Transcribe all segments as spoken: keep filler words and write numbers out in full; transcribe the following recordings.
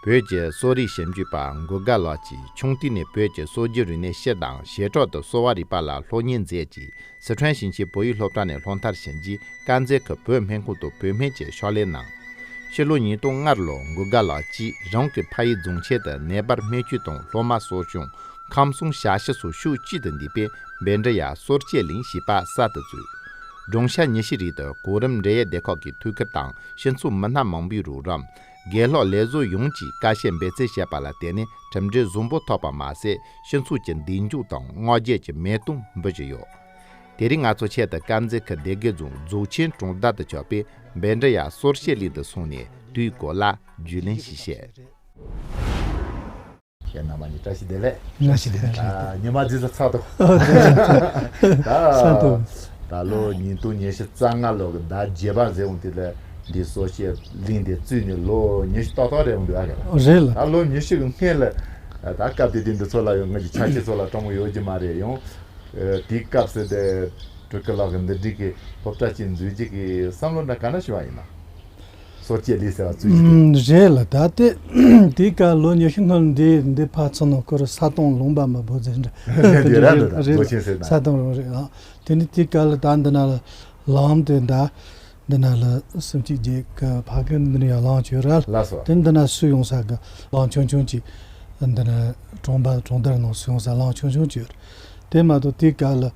བོད་ཀྱི་གསོ་རིག་ཞིབ་འཇུག་པ་མགུལ་དཀར་ལགས་ཀྱིས་ཆུང་དུས་ནས་བོད་ཀྱི་སྲོལ་རྒྱུན་རིག་གནས་སྤྱི་དང་བྱེ་བྲག་ཏུ་གསོ་བ་རིག་པ་ལ་སློབ་གཉེར་མཛད་ཅིང་། སི་ཁྲོན་ཞིང་ཆེན་བོད་ཡིག་སློབ་གྲྭ་ནས་སློབ་མཐར་ཕྱིན་རྗེས། དཀར་མཛེས་ཁུལ་བོད་སྨན་ཁང་དུ་བོད་སྨན་གྱི་ཕྱག་ལས་གནང་། ཕྱི་ལོ་ཉིས་སྟོང་ལྔ་ལོར་མགུལ་དཀར་ལགས་ཀྱིས་རང་གི་ཕ་ཡུལ་རྫོང་ཆེན་དུ་ནད་པར་སྨན་བཅོས་དང་སློབ་མ་གསོ་སྐྱོང་། ཁམས་གསུམ་ཞབས་ཞུ་སོགས་ཕྱོགས་གཅིག་ཏུ་འདུས་པའི་བཻ་ཌཱི་ཡ་གསོ་དཔྱད་གླིང་ཞེས་པ་གསར་དུ་བཙུགས། སྦྲང་ཤ་ཉི་ཤུ་རིགས་དང་གོ་རིམ་འབྲེལ་ཡོད་སྡེ་ཁག་གི་ཐུགས་ཁུར་དང་སྤྱི་ཚོགས་མི་སྣ་མང་པོའི་རོགས་རམ། དགེ་སློབ་ལས་བཟོ་ཡོངས་ཀྱིས་དཀའ་སྤྱད་འབད་བརྩོན་བྱས་པ་ལ་བརྟེན་ནས་གྲུབ་འབྲས་བཟང་པོ་ཐོབ་པ་མ་ཟད། སྤྱི་ཚོགས་ཀྱི་མདུན་ལྗོངས་དང་སྔོ་རྒྱལ་གྱི་མེ་སྟོང་འབུད་ཀྱི་ཡོད། དེ་རིང་ང་ཚོ་ཆེད་དུ་དཀར་མཛེས་ཁུལ་སྡེ་དགེ་རྫོང་རྫོགས་ཆེན་གྲོང་རྡལ་དུ་ཆགས་པའི་བཻ་ཌཱི་ཡ་གསོ་དཔྱད་གླིང་དུ་སོང་ནས་དེའི་སྐོར་ལ་རྒྱུས་ལོན་ཞིག་བྱས། ཁྱེད་རྣམ་པ་གཉིས་བཀྲ་ཤིས་བདེ་ལེགས། བཀྲ་ཤིས་བདེ་ལེགས། ཨ། ཉི་མ་རྗེས་སུ་ཚར་ཐུབ། ཨོ་དེ་ཚར་ཐུབ། ད་ལོ་ཉིས་སྟོང་ཉི་ཤུ་རྩ་ལྔ་ལོ་གི་ཟླ་བརྒྱད་པ་ཟེར་འོང་དེ་ལ་འདི་གསོ་དཔྱད་གླིང་དེ་བཙུགས་ནས་ལོ་ཉི་ཤུ་ཏག་ཏག་རེད་འོང་འདུག་ཨ་ག་ལ། རེད་ལ། ད་ལོ་ཉི་ཤུ་གི་སྔོན་ལ་ད་སྐབས་དེ་དུས་འདི་ཚོ་ལ་ཡང་ང་གི་ཆ་ཤས་ཚོ་ལ་སྤྲང་པོ་ཡོད་ཀྱི་མ་རེད། ཡང་དེའི་སྐབས་སུ་དེ་སྤྲུལ་སྐུ་ལགས་ཀྱི་འདི་འགྲིག་གི་སློབ་གྲྭ་ཅིག་འཛུལ་རྒྱུ་གི་བསམ་བློ་འདྲ་ག་འདྲ་ཞིག་བ་ཡིན་ན། གསོ་དཔྱད་ལས་ཟེར་བ་ཚུལ་ཞིག་ཨུམ། རེད་ལ། ད་ལྟའི་དེའི་སྐབས་ལོ་ཉི་ཤུ་སྔོན་འདི་འདི་ཕར་ཚུར་ནང་སྐོར་ས་སྟོང་ལུང་པ་མ་བོ་ཟེར་འདྲ་དེ་རེད་རེད་ལ། ད་རེད་ལ། ལོ་ཆེན་ཟེར་ན་ས་སྟོང་ལུང་རེད་ཨ། དེ་ནི་དེའི་སྐབས་ལ་ད་འདི་ན་ལ་ལམ་དེ་འདྲ་འདི་ན་ལ་སུམ་ཅུ་བརྒྱད་ཀྱི་ཕ་གི་འདི་ནི་ཡང་ལངས་བྱོས་ར། ལགས་སོ། དེ་འདི་ན་སུ་ཡོང་ས་གི་ལམ་ཆུང་ཆུང་ཅིག་འདི་ན་གྲོང་པ་གྲོང་རྡལ་ནང་སུ་ཡོང་ས་ལམ་ཆུང་ཆུང་ཅིག་ཡོད་རེད། དེ་མ་གཏོགས་དེའི་སྐབས་ལ། ཨ།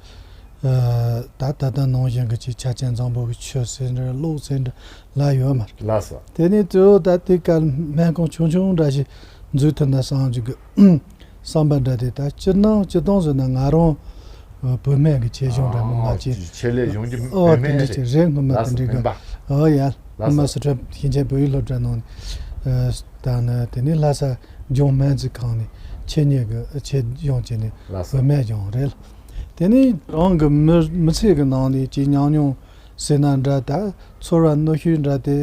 ད་ད་ལྟ་ནང་བཞིན་གྱི་ཅིག་ཆ་རྐྱེན་འཛོམས་པོ་གི་ཆུ་ཟེར་འདྲ་གློག་ཟེར་འདྲ་ལ་ཡོད་མ་རེད། ལགས་སོ། དེ་ནས་གཙོ་བོ་ད་དེའི་སྐབས་སྨན་ཁང་ཆུང་ཆུང་འདྲ་ཞིག་འཛུགས་ཐུབ་ན་བསམ་རྒྱུ་གི་བསམ་པ་འདྲ་དེ། ད་སྤྱིར་ནང་སྤྱིར་བཏང་ཟེར་ན་ང་རང་བོད་སྨན་གྱི་ཆེད་སྦྱོང་འདྲ་ངོ་མ་ཨ་ཅིག་ཆེད་ལས་སྦྱོང་རྒྱུ་ཨོ་བོད་དེ་འདྲ་སྨན་ཅིག་རེད། ངོ་མ་ལགས་དེ་སོ། འདྲ་སྨན་གི་པ། ཨོ་ཡ། ངོ་ལགས་མ་སོ། སི་ཁྲོན་ཞིང་ཆེན་བོད་ཡིག་སློབ་གྲྭ་ནང་ནས་ད་ནི་དེ་ནས་ལྷ་ས་ལྗོངས་སྨན་རྩིས་ཁང་ནས་ཆེད་གཉེར་གྱི་ཆེད་སྦྱོང་བྱས་ནས་ལགས་སོ། བོད་སྨན་སྦྱོང་རེད། དེ་ནས་རང་གི་མི་མི་ཚེ་གི་ནང་ནས་ཀྱི་ཉམས་མྱོང་ཟེར་ན་འདྲ། ད་ཚོར་བ་གནོན་ཤུགས་འདྲ་དེ་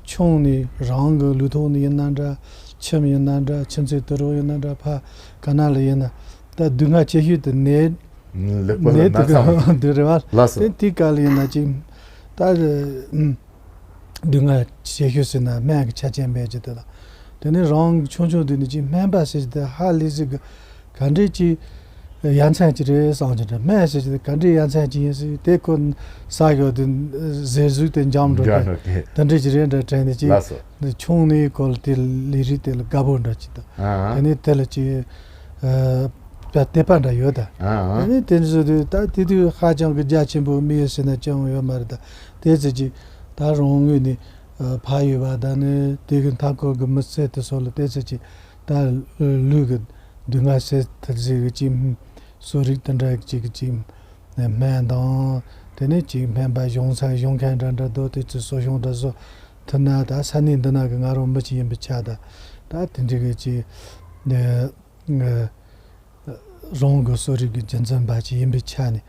ཆུང་ནས་རང་གི་ལུས་ཐོག་ནས་ཡིན་ན་འདྲ། ཁྱིམ་ཡིན་ན་འདྲ། ཁྱིམ་མཚེས་དུད་འགྲོ་ཡིན་ན་འདྲ། ཕ་ག་ན་ལ་ཡིན་ན་ད་སྡུག་བསྔལ་ཆེ་ཤོས་དེ་ནད་ལེགས་པོ་ལ་ནད་དུ་ན་ཚ་ག་འདུག་རེད་བ། ལགས་སོ། དེ་དེའི་སྐབས་ལ་ཡིན་ན་ཅིག་ད་ཨུམ། སྡུག་བསྔལ་ཆེ་ཤོས་ཟེར་ན་སྨན་གྱི་ཆ་རྐྱེན་མེད་ཀྱི་དེ་ལ། དེ་ནས་རང་ཆུང་ཆུང་དུས་ནས་ཅིག་སྨན་པ་ཟེར་གྱི་དེ་ཧ་ལས་ཟིག་གི་ག་འདྲས་ཅིག་ཡ་མཚན་ཅིག་རེད་བསམ་གྱི་འདྲ། སྨན་ཟེར་གྱི་དེ་ག་འདྲས་ཡ་མཚན་ཅིག་ཡིན་ཟེར་དེ་ཁོ་ས་ཡོད་དེ་ཟེར་ཟུག་དེ་འཇམ་འགྲོ་འཇམ་དེ་འགྲོ་དེ། དེ་འདྲས་ཅིག་རེད་འདྲ་དྲན་ནས་ཅིག་ལགས་སོ། ཆུང་ནས་ཁོ་ལ་དེ་ལས་རིགས་དེ་ལ་དགའ་པོ་འདྲ་ཅིག་དང་། ཨ་ཨ། དེ་ནས་དེ་ལ་ཅིག་ཨ། དད་པ་འདྲ་ཡོད་ད། ཨ་ཨ། དེ་ནས་དེ་ཚོ་དུས་ད་དེ་དུས་ཧ་ཅང་གི་རྒྱ་ཆེན་པོ་མི་ཡོད་ཟེར་ན་ཅང་ཡོད་མ་རེད་ད། དེ་ཚོ་ཅིག་ད་རང་ངོས་ནས་ཨ། ཕ་ཡུལ་བ་ད་ནི་དེ་གི་མཐའ་འཁོར་གི་མི་ཚེ་དེ་ཚོ་ལ་དེ་ཚོ་ཅིག་ད་ལུས་གི་སྡུག་བསྔལ་སེལ་ཐུབ་ཟེར་གི་ཅིག་གསོ་རིག་དེ་འདྲ་ཅིག་གི་ཅིག་སྨན་དང་། དེ་ནས་ཅིག་སྨན་པ་གཞུང་ས་གཞུང་མཁན་འདྲ་འདྲ་དོ་དེ་ཚོ་གསོ་སྦྱོང་འདྲ་བཟོ་ཐུབ་ན་ད་ས་གནས་འདི་ན་གི་ང་རང་མི་ཅིག་ཡིན་པའི་ཆ་ད་ད་དེ་འདྲ་གི་ཅིག་ཨ། རང་གི་གསོ་རིག་གི་རྒྱུན་འཛིན་པ་ཅིག་ཡིན་པའི་ཆ་ནས།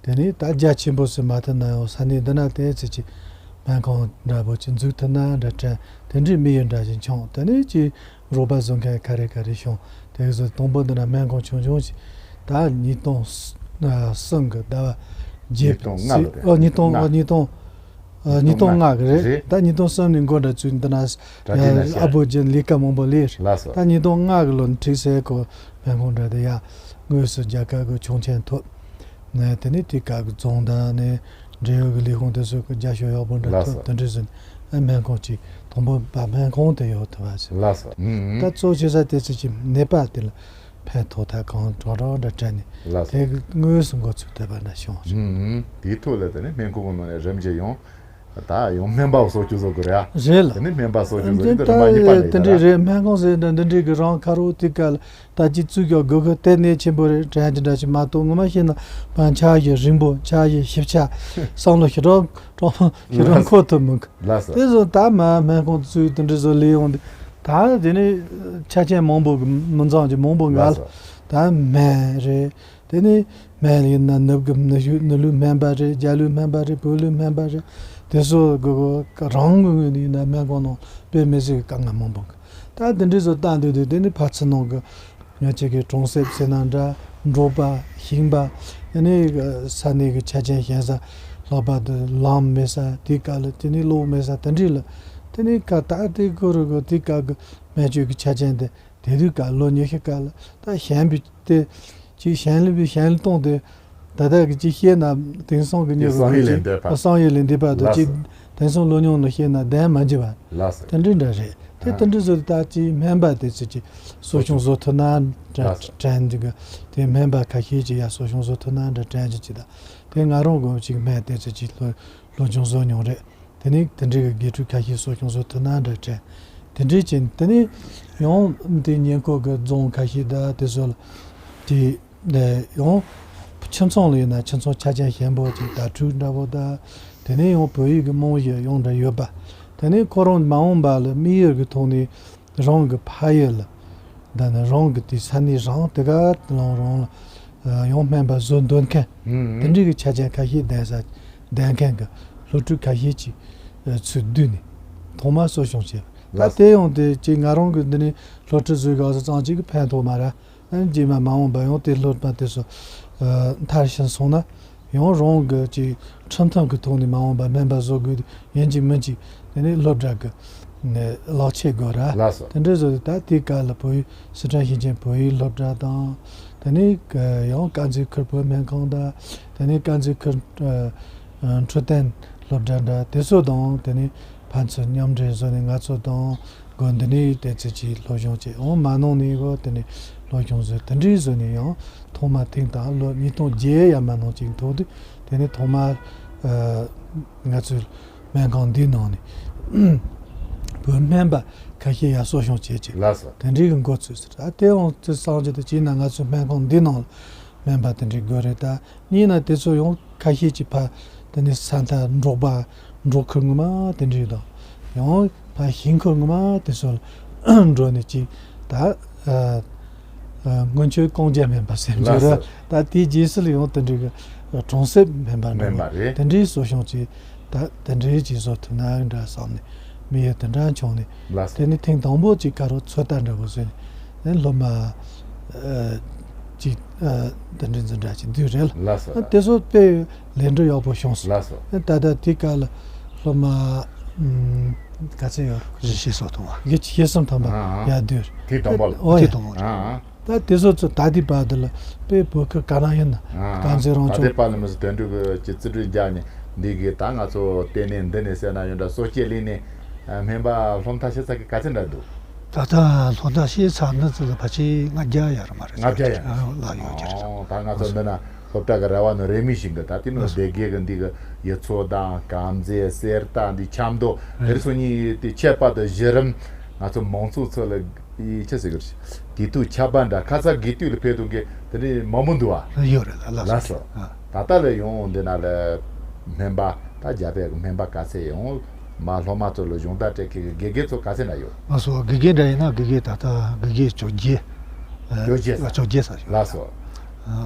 དེ་ནས་ད་རྒྱ་ཆེན་པོ་ཟེར་མ་ཐུབ་ན་ཡང་ས་གནས་འདི་ན་དེ་ཚེ་ཅིག་སྨན་ཁང་འདྲ་པོ་ཅིག་འཛུགས་ཐུབ་ན་འདྲ་དྲན། དེ་འདྲའི་དམིགས་ཡུལ་འདྲ་ཅིག་བྱུང་། དེ་ནས་ཅིག་རོགས་པ་བཟོ་མཁན་ག་རེ་ག་རེ་བྱུང་། དེ་ཚོ་དང་པོ་འདི་ན་སྨན་ཁང་ཆུང་ཆུང་ཅིག་ད་ཉིས་སྟོང་གསུམ་གི་ཟླ་བ་བརྒྱད་ཉིས་སྟོང་ལྔ་ལོ་རེད། ཨོ་ཉིས་སྟོང་ལྔ། ཉིས་སྟོང་ཨ། ཉིས་སྟོང་ལྔ་གི་རེད། རེད། ད་ཉིས་སྟོང་གསུམ་ནས་འགོ་འདྲ་བཙུགས་འདི་ན་གྲ་སྒྲིག་ན་བྱས། ཨ་བོ་ཅན་ལས་ཀ་མང་པོ་ལས། ལགས་སོ། ད་ཉིས་སྟོང་ལྔ་གི་ལོ་ཁྲིག་སེ་ཁོ་སྨན་ཁང་འདྲ་དེ་ཡ་དངོས་སུ་རྒྱ་གར་གི་ཆོག་མཆན་ཐོབ། ནས་དེ་ནས་དེ་ག་གི་རྫོང་དང་ནས་འབྲེལ་ཡོད་ཀྱི་ལས་ཁུངས་དེ་ཚོ་གི་རྒྱབ་སྐྱོར་ཡག་པོ་འདྲ་ལགས་ཐོབ། སོ། དེ་འདྲ་བཟོས་ནས་སྨན་ཁང་གཅིག་དང་པོ་པ་སྨན་ཁང་དེ་ཡོད་ཐུབ་པ་བྱས། ལགས་སོ། ཨུ་ཨུ། ད་གཙོ་ཆེ་ས་དེ་ཚོ་གི་ནད་པ་དེ་ལ་ཕན་ཐོགས་ཐབས་གང་དྲག་དྲག་འདྲ་སྤྲད་ནས། ལགས་སོ། དེ་གི་དངོས་སུ་འགོ་ཚུགས་ཐུབ་པ་འདྲ་བྱུང་། ཨུ་ཨུ། དེའི་ཐོག་ལ་དེ་ནས་སྨན་ཁང་གི་ནང་ནས་རིམ་གྱིས་ཡོང་། ད་ཡང་སྨན་པ་གསོ་རྒྱུ་བཟོ་དགོས་རེད་ཨ། རེད་ལ། དེ་ནི་སྨན་པ་གསོ་རྒྱུ་བཟོ་རྒྱུ་དེ་རིམ་པ་གཉིས་པ་ལས་ད་དེ་འདྲ་རེད། སྨན་ཁང་ཟེར་འདྲ་འདི་འདྲའི་གི་རང་ཁ་རོག་དེ་ག་ལ་ད་ཅི་བཙུགས་ཀྱང་དགོས་གི་དེ་གནད་ཆེན་པོ་རེད་དྲན་གྱི་འདྲ་ཞིག་མ་གཏོགས། ངོ་མ་བཤད་ན་ཕན་འཆར་གཞི་རིང་པོ་འཆར་གཞི་ཞིབ་ཆ་བསམ་བློ་ཞེ་དྲག་དྲག་ཞེ་དྲག་འཁོར་ཐུབ་མི་གི། ལགས་སོ། དེ་བཟོ་ད་མ་སྨན་ཁང་བཙུགས་དེ་འདྲ་བཟོ་ལས་ཡོང་དུས་ད་དེ་ནི་ཆ་རྐྱེན་མང་པོ་གི་མི་འཛོམས་ཀྱི་མང་པོ་ང་ལ། ལགས་སོ། ད་སྨན་རེད། དེ་ནས་སྨན་ཡིན་ན་ནུབ་ཀྱི་ནུབ་ནུབ་ལུགས་སྨན་པ་རེད། རྒྱ་ལུགས་སྨན་པ་རེད། བོད་ལུགས་སྨན་པ་རེད། དེ་ཚོ་གི་རང་གི་ངོས་ནས་ཡིན་ན་སྨན་ཁང་ནང་དཔེ་མི་སྲིད་ཀྱི་དཀའ་ངལ་མང་པོ་འདུག་ད་དེ་འདྲ་ཚོ་བཏང་དུས་དུས་དེ་ནི་ཕར་ཚུར་ནང་གི་ང་ཅག་གི་གྲོང་གསེབ་ཟེར་ན་འདྲ། འབྲོག་པ་ཞིང་པ། དེ་ནས་ས་གནས་ཀྱི་ཆ་རྐྱེན་ཞན་ས་ལྷག་པར་དུ་ལམ་མེད་ས་དེའི་སྐབས་ལ་དེ་ནས་གློག་མེད་ས་དེ་འདྲ་ལ་ དེ་ནས་ཀ་ད་དེ་ཁོ་རུ་གོ་དེ་ཀ་གི་སྨན་བཅོས་ཀྱི་ཆ་རྐྱེན་དེ་དེ་དུས་ཀ་ལོ་ཉི་ཤུ་ཀ་ལ་ད་ཞན་པའི་དེ་ཅིག་ཞན་ལི་བའི་ཞན་ལི་གཏོང་དེ་ད་ལྟ་གི་ཅིག་བཤད་ན་དེང་སང་གི་མྱི་གི་བསམ་ཡུལ་ལས་འདས་པ། བསམ་ཡུལ་ལས་འདས་པ་དང་ཅིག་དེང་སང་ལོ་ཉུང་ནས་བཤད་ན་བདེན་མ་འཇི་བ། ལགས་སོ། དེ་འདྲ་འདྲ་རེད། དེ་ཨ་དེ་འདྲ་བཟོ་ད་ཅིག་སྨན་པ་དེ་ཚོས་ཅིག་གསོ་སྐྱོང་བཟོ་ཐུབ་ན་འདྲ་ལགས་སོ། དྲན་འདུག་གི། དེ་སྨན་པ་ཁ་ཤས་ཅིག་ཡ་གསོ་སྐྱོང་བཟོ་ཐུབ་ན་འདྲ་དྲན་གྱི་ཅིག་ད་དེ་ང་རང་གོ་ཅིག་སྨན་དེ་ཚོ་ཅིག་སློབ་སློབ་སྦྱོང་བཟོ་མྱོང་རེད། དེ་ནས་དེ་འདྲའི་གི་དགེ་ཕྲུག་ཁ་ཤས་གསོ་སྐྱོང་བཟོ་ཐུབ་ན་འདྲ་དྲན། དེ་འདྲའི་ཅན་དེ་ནས་ཡང་དེ་ཉེ་འཁོར་གི་རྫོང་ཁ་ཤས་ད་དེ་ཚོ་ལ་དེ་ཡང་ཁྱིམ་ཚང་ལ་ཡིན་ན་ཁྱིམ་ཚང་ཆ་རྐྱེན་ཞན་པོ་ཅིག་དྭ་ཕྲུག་འདྲ་པོ་ད། དེ་ནས་ཡང་བོད་ཡིག་གི་རྨང་གཞི་ཡང་འདྲ་ཡོད་པ། དེ་ནས་ཁོ་རང་མ་འོངས་པ་ལ་དམིགས་ཡུལ་གྱི་ཐོག་ནས་རང་གི་ཕ་ཡུལ་ལ། ད་ནི་རང་གི་དེ་ས་གནས་རང་དེ་ག་ལོང་རང་ལ་ཡང་སྨན་པ་བཟོ་འདོད་མཁན། ཨུམ། དེ་འདྲའི་གི་ཆ་རྐྱེན་ཁ་ཤས་ལྡན་ས་ལྡན་མཁན་གི་སློབ་ཕྲུག་ཁ་ཤས་ཀྱིས་ཚུར་བསྡུས་ནས་ཐོག་མར་གསོ་སྐྱོང་བྱས། ད་ལགས། དེ་ཡང་དེ་ཅིག་ང་རང་གི་འདི་ནས་སློབ་ཁྲིད་བཟོས་ག་ས་ཙང་ཅིག་གི་ཕན་ཐོགས་མ་ར། རྗེས་མ་མ་འོངས་པ་ཡང་དེ་སློབ་མ་དེ་ཚོ་མཐར་ཕྱིན་སོང་ན། ཡང་རང་གི་ཅིག་ཁྲིམས་ཐང་གི་ཐོག་ནས་མ་འོངས་པ་སྨན་པ་བཟོ་དགོས་ཡིན་གཅིག་མིན་གཅིག་དེ་ནས་སློབ་གྲྭ་གི་ནས་ལག་ཆས་དགོས་ར། ལགས་སོ། དེ་འདྲ་བཟོ་དུས་ད་དེའི་སྐབས་ལ་བོད་ཡིག་སི་ཁྲོན་ཞིང་ཆེན་བོད་ཡིག་སློབ་གྲྭ་དང་། དེ་ནས་ཡང་དཀར་མཛེས་ཁུལ་བོད་སྨན་ཁང་དང་། དེ་ནས་དཀར་མཛེས་ཁུལ་འཕྲོད་བསྟེན་སློབ་གྲྭ་འདྲ་དེ་ཚོ་དང་། དེ་ནས་ཕན་ཚུན་མཉམ་འབྲེལ་བཟོ་ནས་ང་ཚོ་དང་། དགོན་འདི་ནས་དེ་ཚོ་ཅིག་སློབ་སྦྱོང་བྱས། འོང་མ་ནང་ནས་གོ་དེ་ནས་སློབ་སྦྱོང་བཟོས། དེ་འདྲའི་བཟོས་ནས་ཡང་ཐོག་མ་ཐེངས་དང་ལོ་ཉིས་སྟོང་བརྒྱད་ཡ་མ་ནང་ཅིག་ཐོག་དུས་དེ་ནས་ཐོག་མ་ཨ་ང་ཚོའི་སྨན་ཁང་འདིའི་ནང་ནས་བོད་སྨན་པ་ཁ་ཤས་ཡ་གསོ་སྐྱོང་བྱས་ཅིག་ལགས་སོ། དེ་འདྲའི་གི་འགོ་ཚུགས་ཟེར། ཨ་དེ་འོང་དེ་སང་རྒྱུ་དེ་ཅིག་ན་ང་ཚོའི་སྨན་ཁང་འདིའི་ནང་ལ་སྨན་པ་དེ་འདྲའི་དགོས་རེད་ད། གཉིས་ན་དེ་ཚོ་ཡང་ཁ་ཤས་ཀྱིས་ཕ་དེ་ནས་ས་མཐའ་འབྲོག་པ་འབྲོག་ཁུལ་ངོ་མ་དེ་འདྲའི་དང་། ཡང་ཕ་ཞིང་ཁུལ་ངོ་མ་དེ་ཚོ་ལ་འགྲོ་ནས་ཅིག་ད་ཨ་ཨ་སྔོན་ཆད་རྐང་རྒྱལ་སྨན་པ་སེམས་ལགས་ཅིག་ར། སོ། ད་དེའི་རྗེས་སུ་ལ་ཡང་དེ་འདྲའི་གི་གྲོང་གསེབ་སྨན་པ་འདྲ་སྨན་པ་རེད། དེ་འདྲའི་གསོ་སྐྱོང་ཅིག་ད་དེ་འདྲའི་ཅིག་བཟོ་ཐུབ་ན་འདྲ་བསམ་ནས་དམིགས་ཡུལ་དེ་འདྲ་བྱུང་ནས། ལགས་སོ། དེ་ནས་ཐེངས་དང་པོ་ཅིག་ཁ་རོག་ཚོད་ལྟ་འདྲ་པོ་བཟོས་ནས། ཨེ་སློབ་མ་ཨ་ཅིག་ཨ་འདི་འདྲ་འཛིན་གྲྭ་ཅིག་འདུས་རེད་ལ། ལགས་སོ། ཨ་དེ་ཚོ་དཔེ་ལས་འགྲོ་ཡག་པོ་བྱུང་སོང་། ལགས་སོ། ཨ་ད་ལྟ་དེ་ག་ལ་སློབ་མ་ཨམ་ག་ཚད་ཡོད་རེད། བཞི་བཅུ་ཞེ་གསུམ་ཐམ་པ། ཨ་ཨ། ཡར་འདུས་རེད། དེ་དང་པོ་ལ། ཨོ་དེ་ཡ། དང་པོ་རེད། ཨ་ཨ། ད་དེ་ཚོ་ཚོ་ད་ལྟའི་བར་དུ་ལ་དཔེ་བོད་ཁུལ་ག་ན་ཡིན་ན། ཨ་ཨ། དཀར་མཛེས་རང་ད་ལྟའི་སྐྱོང་བར་ལ་མི་ཚོ་དོན་གྲུབ་ཀྱི་རྩིས་སྤྲོད་རྒྱག་ནས་འདི་གི་ད་ང་ཚོ་ལྟེ་གནས་འདི་ནས་ཟེར་ན་ཡོད་འདྲ་གསོ་སྐྱེལ་གླིང་ནས་སྨན་པ་སློབ་མཐར་ཕྱིན་ཚར་གི་ག་ཚད་འདྲ་འདུག་ད་ལྟ་སློབ་མཐར་ཕྱིན་ཚར་ནི་ཚོ་ལ་ཕལ་ཆེར་ལྔ་བརྒྱ་ཡར་མར་ལྔ་བརྒྱ་ཡར་ལ་ཡོད་ཀྱི་རེད། ཨོ་ད་ང་ཚོ་འདི་ན་སློབ་གྲྭ་གི་ར་བ་ནི་རེ་མི་ཞིག་གི་ད་དེ་ནི་སྡེ་དགེ་གི་འདི་གི་ཡུལ་ཚོ་དང་དཀར་མཛེས་གསེར་རྟ་འདི་ཆབ་མདོ་དེར་སོ་གཉིས་དེ་ཁྱད་པར་དུ་གཞི་རིམ་ང་ཚོ་མང་ཚོགས་ཚོ་ལ་ཡི་ཆི་ཟེར་གི་རེད། དགེ་ཐུག་ཆབ་པ་འདྲ་ཁ་ཚ་དགེ་ཐུག་ལ་ཕེབས་དུས་ཀྱི་དེ་འདྲའི་མང་པོ་འདུག་བ། ཡོད་རེད་ལ་ལ་ལགས་སོ། ད་ལྟ་ལ་ཡོང་འདི་ན་ལ་སྨན་པ་ད་རྒྱ་བལ་གི་སྨན་པ་ག་ཚད་ཡོང་། མ་སློབ་མ་ཚོ་ལ་སྦྱོང་བརྡར་སྤྲད་མཁན་གི་དགེ་རྒན་ཚོ་ག་ཚད་ན་ཡོད། ང་ཚོ་དགེ་རྒན་འདྲ་ཡིན་ན་དགེ་རྒན་ད་ལྟ་དགེ་རྒན་བཅོ་བརྒྱད། བཅོ་བརྒྱད་ས། བཅོ་བརྒྱད་ས་ཡོད། ལགས་སོ།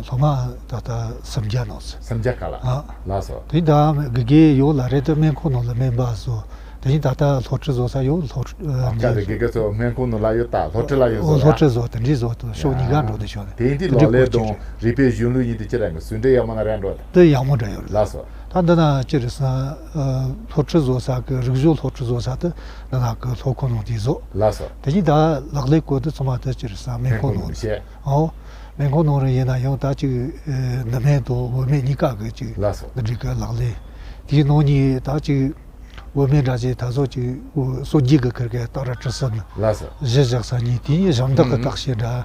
སློབ་མ་ད་ལྟ་སུམ་བརྒྱ་ནང་ཚོད། སུམ་བརྒྱ་ག་ལ། ཨ། ལགས་སོ། དེ་ད་དགེ་རྒན་ཡོད་ལ་རེད་དེ་སྨན་ཁང་ནང་ལ་སྨན་པ་བཟོ། དེ་བཞིན་ད་ལྟ་སློབ་ཁྲིད་བཟོ་ས་ཡོད་སློབ་ཁྲིད། ཨ་ཨ་ག་རེ་དགེ་རྒན་ཚོ་སྨན་ཁང་ནང་ལ་ཡོད་ད་སློབ་ཁྲིད་ལ་ཡོད་བཟོ་ཡ། སློབ་ཁྲིད་བཟོ་དེ་འདྲའི་བཟོ་དང་ཕྱོགས་གཉིས་ཀ་འགྲོ་དེ་ཕྱོགས་ནས། དེ་འདི་ལག་ལེན་དང་རིག་པའི་གཞུང་ལུགས་གཉིས་དེ་ཁྱེད་རང་གི་ཟུང་འབྲེལ་ཡག་མོ་ན་རན་འགྲོ་ད། དེ་ཡག་མོ་འདྲ་ཡོད་རེད། ལགས་སོ། ད་འདི་ན་ཅི་རེད་ཟེར་ན་སློབ་ཁྲིད་བཟོ་ས་གི་རིག་གཞུང་སློབ་ཁྲིད་བཟོ་ས་དེ་འདི་ན་གི་སློབ་ཁང་ནང་དེ་བཟོ། ལགས་སོ། དེ་བཞིན་ད་ལག་ལེན་སྐོར་དུ་ཚང་མ་དེ་ཅི་རེད་ཟེར་ན་སྨན་ཁང་ནང་ནས་བྱས། ཨོ། སྨན་ཁང་ནང་རེ་ཡིན་ན་ཡང་ད་ཅིག་འདི་སྨན་དང་འོ་སྨན་གཉིས་ཀ་གི་ཅིག་ལགས་སོ། འདི་འདྲའི་གི་ལག་ལེན། དེའི་ནང་ནས་ད་ཅིག་འོ་སྨན་འདྲ་ཅིག་ད་གཟོད་ཅིག་སོ་བརྒྱད་གི་ཁིར་གི་སྟག་ར་གྲི་གསུམ། ལགས་སོ། གཞི་བཞག་ས་གཉིས་དེ་གཉིས་གཞན་དག་གི་བརྟག་དཔྱད་འདྲ།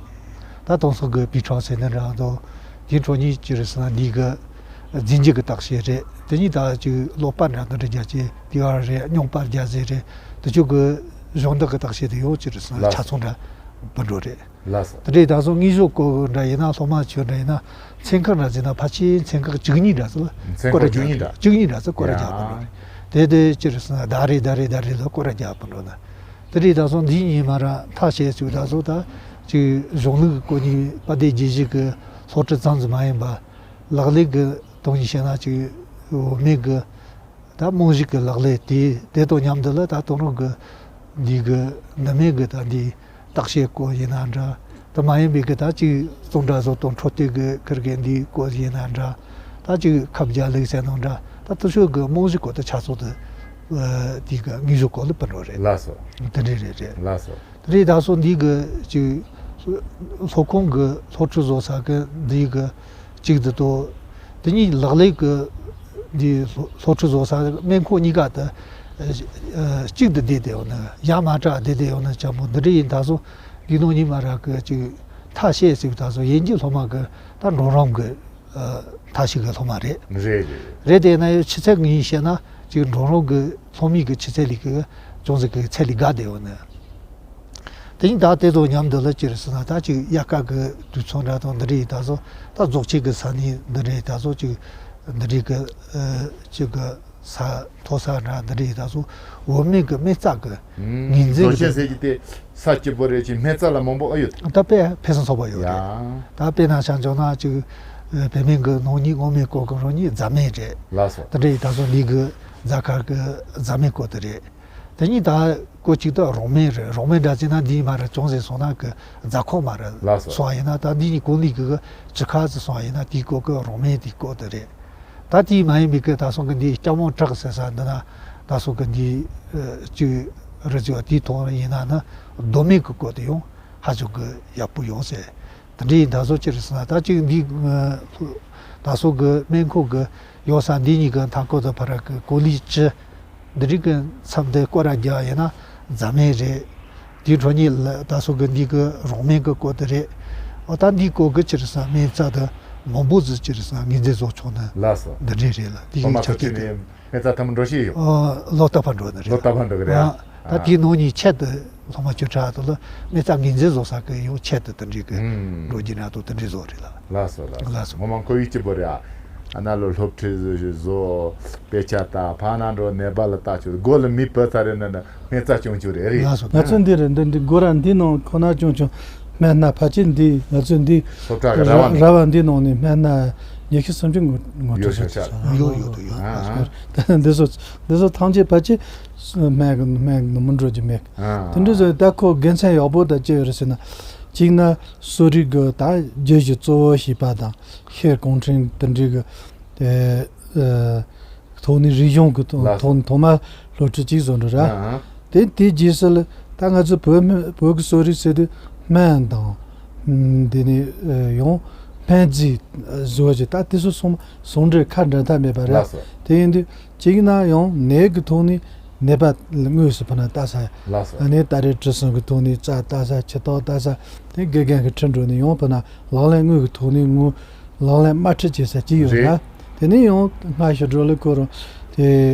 ད་དེང་སང་གི་བི་ཁྲག་ཟེར་ནི་འདྲ་འདུག་དེའི་འཕྲོ་གཉིས་ཅི་རེད་ཟེར་ན་འདི་གི་རྫས་འགྱུར་གི་བརྟག་དཔྱད་རེད། དེ་གཉིས་ད་ཅིག་གློག་པར་འདྲ་འདི་འདྲ་རྒྱག་ཅིག་པི་ཨར་རེད་རྙོག་པར་རྒྱག་ཟེར་རེད། དེ་ཚོ་གི་གཞན་དག་གི་བརྟག་དཔྱད་དེ་ཡོད་ཅི་རེད་ཟེར་ན་ལགས་སོ། ཆ་ཚང་འདྲ་བུད་འགྲོ་རེད། ལགས་སོ། དེ་འདྲའི་ད་སོ་དངོས་ཟོག་སྐོར་འདྲ་ཡིན་ན་སློབ་མ་ཆོས་འདྲ་ཡིན་ན་ཚན་ཁག་འདྲ་ཟེར་ན་ཕལ་ཆེར་ཚན་ཁག་བཅུ་གཉིས་འདྲ་ཟེར་ལ་མཚན་སྐོར་ཁག་ར་བཅུ་གཉིས་རྒྱག་འདྲ། བཅུ་གཉིས་འདྲ་ཟེར་སྐོར་ར་ཡ། རྒྱག་པ་རེད། དེ་དེ་ཅི་རེད་ཟེར་ན་ཟླ་རེ་ཟླ་རེ་ཟླ་རེ་ལ་སྐོར་ར་རྒྱག་པ་འགྲོ་ན། དེ་འདྲའི་ད་སོ་འདི་ཉིན་མ་ར་མཐའ་བཤད་ཚུལ་ད་སོ་ད་ཅིག་གཞུང་ལུགས་སྐོར་ནི་པ་དེ་རྒྱལ་སྤྱི་གི་སློབ་ཁྲིད་ཙམ་ཟིག་མ་ཡིན་པ་ལག་ལེན་གི་སྟོང་ཉིད་བཤད་ན་ཅིག་འོ་མེད་གི་ད་རྨང་གཞི་གི་ལག་ལེན་དེ་དེ་དང་མཉམ་དུ་ལ་ད་དེང་རབས་ཀྱི་འདི་གི་འདི་མེད་གི་ད་འདི་བརྟག་དཔྱད་སྐོར་ཡིན་ན་འདྲ། ད་མ་ཡིན་པའི་གི་ད་ཅིག་གཙང་སྦྲ་བཟོ་སྟངས་འཕྲོད་བསྟེན་གི་ཁིར་གི་འདི་སྐོར་ཡིན་ན་འདྲ། ད་ཅིག་ཁབ་རྒྱག་ལུགས་ཟེར་ན་འདྲ། ད་དེ་ཚོ་གི་རྨང་གཞི་སྐོར་དུ་ཆ་ཚང་དུ་ ཨ་དེ་གི་དངོས་ཟོག་སྐོར་ལ་སྤུན་རོགས་རེད། ལགས་སོ། དེ་འདྲ་རེད་རེད། ལགས་སོ། དེ་རེད། ད་སོ་འདི་གི་ཅིག་སློབ་ཁང་གི་སློབ་ཁྲིད་བཟོ་ས་གི་འདི་གི་གཅིག་ཏུ་དོ། དེ་གཉིས་ལག་ལེན་གི་འདི་སློབ་སློབ་ཁྲིད་བཟོ་ས་སྨན་ཁང་གཉིས་ཀ་དུ་ཨ་གཅིག་ཏུ་བསྡད་དེ་ཡོད་ན་ཡ་མ་བྲལ་བསྡད་དེ་ཡོད་ན་ཅང་མོ་འདི་འདྲ་ཡིན། ད་སོ་འདི་ནང་གཉིས་མ་རག་གི་ཅིག་ཐ་ཤལ་ཟིག་ད་སོ་ཡིན་གྱི་སློབ་མ་གི་ད་འགྲོ་རང་གི་ཨ་ཐ་ཤལ་གི་སློབ་མ་རེད། རེད་རེད། རེད་དེ་ན་ཡོད་ཆུ་ཚད་ངས་བཤད་ན་ཅིག་འགྲོ་རང་གི་སློབ་མའི་གི་ཆུ་ཚད་ལས་གི་ཅུང་ཟད་གི་ཚད་ལས་བརྒལ་བསྡད་ཡོད་ན། དེ་ཡིན་ད་དེ་དང་མཉམ་དུ་ལ་ཅི་རེད་ཟེར་ན་ད་ཅིག་དབྱར་ཁ་གི་དུས་ཚོད་འདྲ་དང་འདི་འདྲ་ཡིན་ད་སོ་ད་རྫོགས་ཆེན་གི་ས་གནས་འདི་འདྲ་ཡིན་ད་སོ་ཅིག་འདི་འདྲ་གི་ཨ་ཅིག་གི་ས་མཐོ་ས་འདྲ་འདི་འདྲ་ཡིན་ད་སོ་འོ་མའི་གི་སྨན་རྩྭ་གི་ངོས་འཛིན་རྫོགས་ཆེན་གི་ཟེར་གྱི་དེ་ས་སྐྱིད་པོ་རེད་ཅིག་སྨན་རྩྭ་ལ་མང་པོ་ཨ་ཡོད། ད་དཔེ་ཕན་སེམས་ཚོགས་པ་ཡོད་རེད། ཡ། ད་དཔེ་ན་ཆ་འཇོག་ན་ཅིག་ཨ་བོད་སྨན་གི་ནང་ཉིད་སྔོན་མའི་སྐོར་གི་རང་ཉིད་རྫ་སྨན་རེད། ལགས་སོ། དེ་འདྲ་ཡིན་ད་སོ་འདི་གི་རྫ་མཁར་གི་རྫ་སྨན་སྐོར་དེ་རེད། དེ་གཉིས་ད་སྐོར་གཅིག་ཏུ་རོང་སྨན་རེད། རོང་སྨན་འདྲ་བྱས་ན་འདིའི་མ་ར་ཅུང་ཟད་སོང་ན་གི་རྫ་ཁོག་མ་ར་ལགས་སོ། སོང་ཡིན་ན་ད་འདི་གཉིས་གོང་ལི་གི་གི་ཅི་ཁ་ཟི་སོང་ཡིན་ན་དེའི་སྐོར་གི་རོང་སྨན་དེའི་སྐོར་དེ་རེད། ད་དེའི་མ་ཡིན་པའི་གི་ད་སོང་གི་འདི་སྐྱ་མོ་བྲག་ཟེར་ས་འདི་ན་ད་སོང་གི་འདི་ཨ་ཅིག་རི་ཅིག་དེའི་ཐོག་ཡིན་ན་ན་རྡོ་སྨན་གི་སྐོར་དེ་ཡང་ཧ་ཅང་གི་ཡག་པོ་ཡོང་ཟེར། དེ་འདྲའི་ད་སོ་ཅི་རེད་ཟེར་ན་ད་ཅིག་འདི་ད་སོ་གི་སྨན་ཁང་གི་ཡོད་ས་འདི་གཉིས་ཀྱི་མཐའ་སྐོར་དུ་ཕ་ར་གི་གོ་ལི་བཅུ་འདི་རིགས་ཀྱི་མཚམས་དེ་སྐོར་ར་རྒྱག་ཡིན་ན་རྫ་སྨན་རེད། དེའི་འཕྲོ་ཉིད་ལ་ད་སོ་གི་འདི་གི་རོང་སྨན་གི་སྐོར་དེ་རེད། འོ་ད་འདི་སྐོར་གི་ཅི་རེད་ཟེར་ན་སྨན་རྩྭ་དུ་མང་པོ་ཟིག་ཅི་རེད་ཟེར་ན་ངོས་འཛིན་བཟོ་ཆོག་ན་ལགས་སོ། འདི་འདྲའི་རེད་ལ་དེ་ཡིན་ཆ་ཁྱེད་ཀྱི། སྨན་རྩྭ་ཐམ་འགྲོ་ཤེས་ཡོད། ཨ་ལོ་རྟག་པར་འགྲོ་ནི་རེད། ལོ་རྟག་པར་འགྲོ་གི་རེད་ཨ། ཨ་ད་དེའི་ནང་ནས་ཆེད་དུ་སློབ་མ་བཅུ་ཕྲག་དུ་ལ་སྨན་རྩྭ་ངོས་འཛིན་བཟོ་ས་གི་ཡོང་ཆེད་དུ་དེ་འདྲའི་གི་ཨུམ། འགྲོ་རྒྱུ་ན་དུ་དེ་འདྲའི་བཟོ་རེད་ལ། ལགས་སོ་ལགས་སོ། ལགས་སོ། ངོ་མ་ཁོ་ཡིག་གཅིག་པོ་རེད་ཨ། ཨ་ན་ལོ་སློབ་ཁྲིད་བཟོ་དཔེ་ཆ་ལྟ་ཕ་ན་འགྲོ་ནད་པ་ལ་ལྟ་ཆོག་སྒོ་ལ་མི་བུད་ཚར་རེ་ན་ན་སྨན་རྩྭ་སྐྱོང་ཆོག་རེད་རེད། ལགས་སོ། ང་ཚོ་འདི་རེད་འདི་འདི་སྒོ་ར་འདི་ནང་ཁོ་ན་སྐྱོང་ཆོག་སྨན་སྣ་ཕལ་ཆེར་འདི་ང་ཚོ་འདི་སློབ་གྲྭ་གི་ར་བ་ནས་ར་བ་འདི་ནང་ནས་སྨན་སྣ་ཉི་ཤུ་སུམ་ཅུ་ངོ་ངོ་སྤྲོད་བྱས་ཡོད་ཡོད་ཡོད་ཡོད། ཨ་ཨ། འདི་ཚོ་འདི་ཚོ་ཐམས་ཅད་ཕལ་ཆེར་སྨན་གི་སྨན་གི་ནི་མི་འགྲོ་རྒྱུ་མེད། ཨ་དེ་འདྲ་ཟེར་ད་ཁོ་དགེ་མཚན་ཡག་པོ་ད་ཅི་ཡོད་རེད་ཟེར་ན། གཅིག་ན་གསོ་རིག་གི་ད་རྒྱུ་གཞི་གཙོ་བོ་ཞེས་པ་དང་ཤེར་གུང་ཁྲན་དེ་འདྲའི་གི་དེ་ཐོག་ནས་རིག་གཞུང་གི་ཐོག་ལགས་སོ། ཐོག་ཐོག་མ་སློབ་ཁྲིད་ཅིག་བཟོ་འགྲོ་ར། ཨ་ཨ། དེ་དེ་རྗེས་སུ་ལ་ད་ང་ཚོ་བོད་མི་བོད་ཀྱི་གསོ་རིག་ཟེར་དུས་སྨན་དང་དེ་ནས་ཡང་སྨན་རྫས་བཟོ་རྒྱུ་ད་དེ་ཚོ་ཟུང་ཟུང་འབྲེལ་ཁ་འབྲལ་ཐབས་མེད་པ་ར། ལགས་སོ། དེ་ཡིན་དུས་གཅིག་ན་ཡང་ནད་ཀྱི་ཐོག་ནས་ནད་པ་དངོས་སུ་ཕུད་ན་ལྟ་ས། ལགས་སོ། ཨ་ནི་ད་རེས་དྲི་བསུང་གི་ཐོག་ནས་རྩ་ལྟ་ས་ཁྱི་ཏོག་ལྟ་ས་དེ་དགེ་རྒན་གྱི་ཁྲིད་འགྲོ་ནས་ཡང་ཕུད་ན་ལག་ལེན་དངོས་ཀྱི་ཐོག་ནས་དངོས་ལག་ལེན་དམར་ཁྲིད་བྱེད་ས་གཅིག་ཡོད་རེད། ལ། དེ་ནས་ཡང་སྔ་ཕྱི་འགྲོ་ལ་ཁོ་རང་དེ་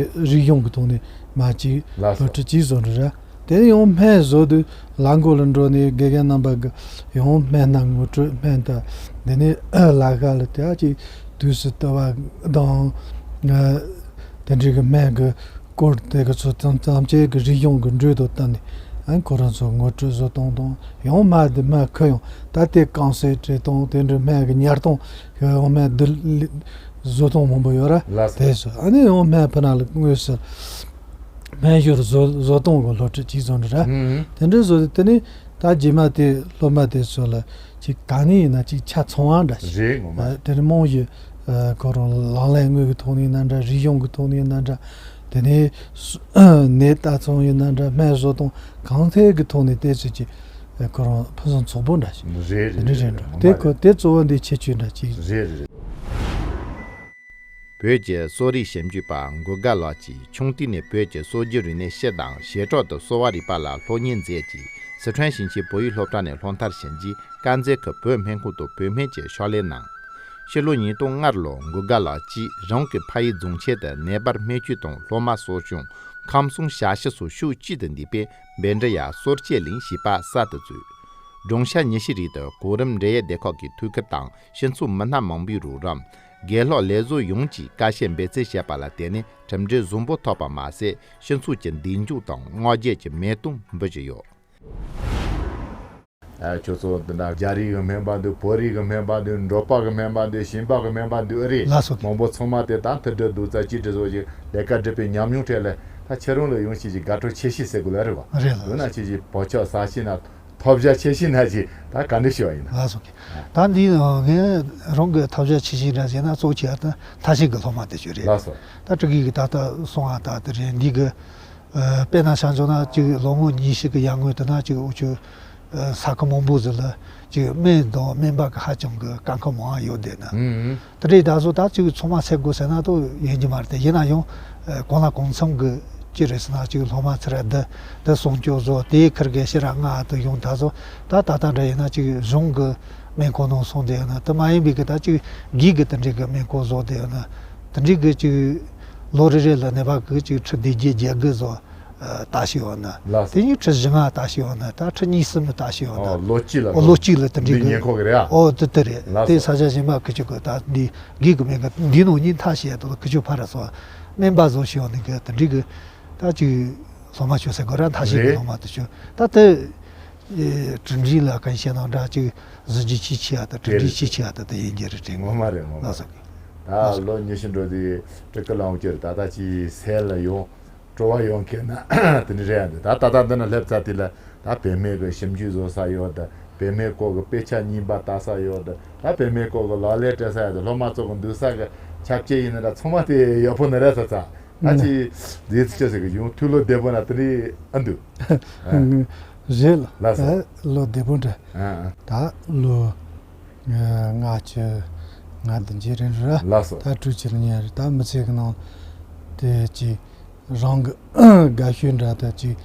རིག་གཞུང་གི་ཐོག་ནས་མ་གཅིག་ལགས་སོ། སློབ་ཁྲིད་གཅིག་བཟོ་འདྲ་ར། དེ་ནས་ཡང་སྨན་བཟོ་དུས་ལ་མགོ་ལ་འགྲོ་ནས་དགེ་རྒན་རྣམ་པ་གི་ཡང་སྨན་སྣ་ངོ་སྤྲོད་སྨན་ད་དེ་ནས་ལ་ཁ་ལ་དེ་ཅིག་དུས་སུ་ལྟ་བ་དང་དེ་འདྲའི་གི་སྨན་གི་སྐོར་དེ་གི་ཚོ་ཙམ་ཙམ་ཅིག་གི་རིག་གཞུང་གི་འགྲོས་དང་བསྟུན་ནས་ཨ་ཁོ་རང་ཚོ་ངོ་སྤྲོད་བཟོ་སྟངས་དང་ཡང་མ་དེ་མ་ཁུ་ཡང་ད་ལྟའི་རྐང་སའི་བྲེ་སྟངས་དེ་འདྲའི་སྨན་གི་ཉར་སྟངས་ཡང་སྨན་བསྡུ་བཟོ་སྟངས་མང་པོ་ཡོད་ར། ལགས་སོ། དེ་སོ་ཨ་ནི་ཡང་སྨན་ཕུད་ན་ལ་དངོས་སུ་སྨན་ཞོར་བཟོ་བཟོ་སྟངས་གི་སློབ་ཁྲིད་ཅིག་བཟོ་འདྲ་ར། ཨུ་ཨུ། དེ་འདྲའི་བཟོ་དེ་ནི་ད་རྗེས་མ་དེ་སློབ་མ་དེ་ཚོ་ལ་ཅིག་ག་ནས་ཡིན་ན་ཅིག་ཆ་ཚང་བ་འདྲ་ཞིག་རེད་ངོ་མ། ཨ་དེ་ནི་རྨང་གཞི་ཨ་ཁོ་རང་ལག་ལེན་དངོས་ཀྱི་ཐོག་ནས་ཡིན་ན་འདྲ་རིག་གཞུང་གི་ཐོག་ནས་ཡིན་ན་འདྲ། དེ་ནས་སུ་ནད་ལྟ་ཚང་ཡིན་ན་འདྲ་སྨན་བཟོ་སྟངས་གང་ཐད་ཀྱི་ཐོག་ནས་བལྟས་ཚོད་ཀྱི་ཨ་ཁོ་རང་ཕུན་སུམ་ཚོགས་པོ་འདྲ་ཞིག་རེད་རེད་དེ་འདྲ་རེད་རེད་འགྲོ་ངོ་མ་དེ་ཁོ་རེད། དེ་གཙོ་བོ་འདི་ཁྱད་ཆོས་འདྲ་ཅིག་རེད་རེད་རེད། བོད་ཀྱི་གསོ་རིག་ཞིབ་འཇུག་པ་མགུ་དགའ་ལགས་ཀྱིས་ཆུང་དུས་ནས་བོད་ཀྱི་སྲོལ་རྒྱུན་རིག་གནས་སྤྱི་དང་བྱེ་བྲག་ཏུ་གསོ་བ་རིག་པ་ལ་སློབ་གཉེར་མཛད་ཅིང་། སི་ཁྲོན་ཞིང་ཆེན་བོད་ཡིག་སློབ་གྲྭ་ནས་སློབ་མཐར་ཕྱིན་རྗེས་དཀར་མཛེས་ཁུལ་བོད་སྨན་ཁང་དུ་བོད་སྨན་གྱི་ཕྱག་ལས་གནང་། ཕྱི་ལོ་ཉིས་སྟོང་ལྔ་ལོར་མགུ་དགའ་ལགས་ཀྱིས་རང་གི་ཕ་ཡུལ་རྫོང་ཆེན་དུ་ནད་པར་སྨན་བཅོས་དང་སློབ་མ་གསོ་སྐྱོང་། ཁམས་གསུམ་ཞབས་ཞུ་སོགས་ཕྱོགས་གཅིག་ཏུ་འདུས་པའི་བཻ་ཌཱི་ཡ་གསོ་དཔྱད་གླིང་ཞེས་པ་གསར་དུ་བཙུགས། སྦྲང་ཤ་ཉི་ཤུ་རིགས་དུ་གོ་རིམ་འབྲེལ་ཡོད་སྡེ་ཁག་གི་ཐུགས་ཁུར་དང་། སྤྱི་ཚོགས་མི་སྣ་མང་པོའི་རོགས་རམ། དགེ་སློབ་ལས་བཟོ་ཡོངས་ཀྱིས་དཀའ་སྤྱད་འབད་བརྩོན་བྱས་པ་ལ་བརྟེན་ནས་གྲུབ་འབྲས་བཟང་པོ་ཐོབ་པ་མ་ཟད། སྤྱི་ཚོགས་ཀྱི་མདུན་ལྗོངས་དང་སྔོ་རྒྱལ་གྱི་མེ་སྟོང་འབུད་ཀྱི་ཡོད། ཨ་ཁྱོད་ཚོ་འདི་ན་རྒྱ་རིགས་ཀྱི་སྨན་པ་འདུག་བོད་རིགས་ཀྱི་སྨན་པ་འདུག་འབྲོག་པ་གི་སྨན་པ་འདུག་ཞིང་པ་གི་སྨན་པ་འདུག་ཨེ་རེད། ལགས་སོ། མང་པོ་ཚང་མ་དེ་ད་མཐུན་སྒྲིལ་རྡོག་རྩ་གཅིག་སྒྲིལ་བཟོ་ཞིག་ལས་ཀ་སྒྲུབ་པའི་ཉམས་མྱོང་འཕྲད་ལས་ད་ཁྱེད་རང་ལ་ཡོང་ཞིག་ཅིག་དགའ་སྤྲོ་ཆེ་ཤོས་ཟེར་དགོས་ལ་རེད་བ། རེད་ལགས། ཡོད་ན་ཆེ་ཞིག་བོད་ཆོག་ས་ཞིག་ན། ཐོབ་བྱ་ཆེ་ཤོས་ན་ཅིག་ད་ག་འདྲ་ཞུ་བ་ཡིན་ན། ལགས་སོ། ད་འདི་ངས་རང་གི་ཐོབ་བྱ་ཆེ་ཤོས་འདྲ་ཟེར་ན་གཙོ་ཆེ་བ་ད་མཐར་ཕྱིན་གྱི་སློབ་མ་དེ་ཚོ་རེད། ལགས་སོ། ད་ཕྲུ་གུ་གི་ད་ལྟ་སོང་བ་ད་དེ་རེད། འདི་གི་ཨ་དཔེར་ན་ཆ་བཞག་ན་ཅིག་ལོ་ངོ་ཉི་ཤུ་གི་ཡར་སྔོན་དུ་ན་ཅིག་འུ་ཆོ་ཨ་ས་ཁུལ་མང་པོ་ཟིག་ལ་ཅིག་སྨན་དང་སྨན་པ་གི་ཧ་ཅང་གི་དཀའ་ཁག་མང་བ་ཡོད་བསྡད་ན། ཨུ་ཨུ། དེ་འདྲའི་ད་གཟོད་ད་ཅིག་ཚང་མ་སེལ་དགོས་ཟེར་ན་ད་ཡིན་གྱི་མ་རེད་དེ། ཡིན་ན་ཡང་ཨ་གང་ལ་གང་འཚམ་གི་ཅི་རེད་ཟེར་ན་ཅིག་སློབ་མ་ཚུར་འདི་འདི་སྲུང་སྐྱོབ་བཟོ་དེའི་ཁུར་གི་ཕྱིར་ར་ང་དུ་ཡོང་། ད་གཟོད་ད་ད་ལྟ་འདྲ་ཡིན་ན་ཅིག་གཞུང་གི་སྨན་ཁང་ནང་སོང་བསྡད་ཡོད་ན། དེ་མ་ཡིན་པའི་གི་ད་ཅིག་སྒེར་གི་དེ་འདྲའི་གི་སྨན་ཁང་བཟོ་བསྡད་ཡོད་ན། དེ་འདྲའི་གི་ཅིག་ལོ་རེ་རེ་ལ་ནད་པ་གི་ཅིག་ཁྲི་བདུན་བརྒྱད་བརྒྱད་དགུ་བཟོ། ལགས་སོ། ལྟ་ཞིག་ཡོང་ན། ལགས་སོ། དེ་ཡིན་ཁྲི་བཞི་ལྔ་ལྟ་ཞིག་ཡོང་ན། ད་ཁྲི་གཉིས་གསུམ་ལ་ལྟ་ཞིག་ཡོང་ན། ཨོ་ལོ་གཅིག་ལ། ཨོ་ལོ་གཅིག་ལ་དེ་འདྲའི། འདི་ཉེན་ཁོག་གི་རེད་ཨ། ཨོ་དེ་དེ་རེད། ལགས་དེ་སོ། ས་ཆ་གཞན་པ་ཁི་ཆོ་གི་ད་འདི་སྒེར་གི་སྨན་ཁང་འདི་ནང་ཉིད་མཐའ་བཤད་དུ་ཁི་ཆོ་ཕ་ར་སོ་སྨན་པ་བཟོ་ཞིག་ཡོང་ནི་གི་དེ་འདྲའི་གི་ད་ཅིག་སློབ་མ་ཆོ་ཟེར་དགོས་ར། མཐའ་བཤད་གི། རེད། སློབ་མ་དེ་ཆོ་ད་དེ་ཨེ་གྲུབ་འབྲས་ལ་གང་བཤད་ན་འདྲ། ཅིག་གཟི་བརྗིད་ཆེ་ཆེ་བ་དང་གྲུབ་འབྲས་ཆེ་ཆེ་བ་དང་དེ་ཡིན་གྱི་རེད་དྲན། ངོ་མ་རེད། ངོ་མ་རེད། ལགས་སོ། ད་ལོ་ཉི་ཤུ་འགྲོ་དུས་སྤྲུལ་སྐུ་ལའང་ཅིག་ད་ལྟ་ཅིག་སེལ་ལ་ཡོང་། སྤྲོ་བ་ཡོང་མཁན་ན་དེ་འདྲ་རེད་ཡ། འདི་ད་ད་ལྟ་འདི་ན་སླེབས་ཚར་དུས་ལ་ད་བུད་མེད་ཀྱི་ཞིབ་འཇུག་བཟོ་ས་ཡོད་དང་། བུད་མེད་སྐོར་གྱི་དཔེ་ཆ་རྙིང་པ་ལྟ་ས་ཡོད་དང་། ད་བུད་མེད་སྐོར་གྱི་ལག་ལེན་སྤྲད་ས་ཡོད་དང་། སློབ་མ་ཚོ་གི་འདུག་ས་གི་ཆ་རྐྱེན་ཡིན་ན་འདྲ་ཚང་མ་དེ་ཡག་པོ་ནི་རེད་ས་ཚ། ད་ཅི་ཟེར་ཚུལ་ཅི་ཟེར་གི་ཡོང་། ཐུགས་བློ་བདེ་པོ་ན་དེ་འདྲ་ཨ་འདུག་རེད་ལ། ལགས་སོ། ད་བློ་བདེ་པོ་འདྲ། ཨ་ཨ། ད་ལོ་ལྔ་བཅུ་ང་བདུན་ཅི་རེད་ར། ལགས་སོ། ད་དྲུག་ཅུ་ལ་ཉེ་རེད། ད་མི་ཚེ་གི་ནང་དེ་ཅི་རང་གི་དགའ་ཤོས་འདྲ་ད་ཅིག་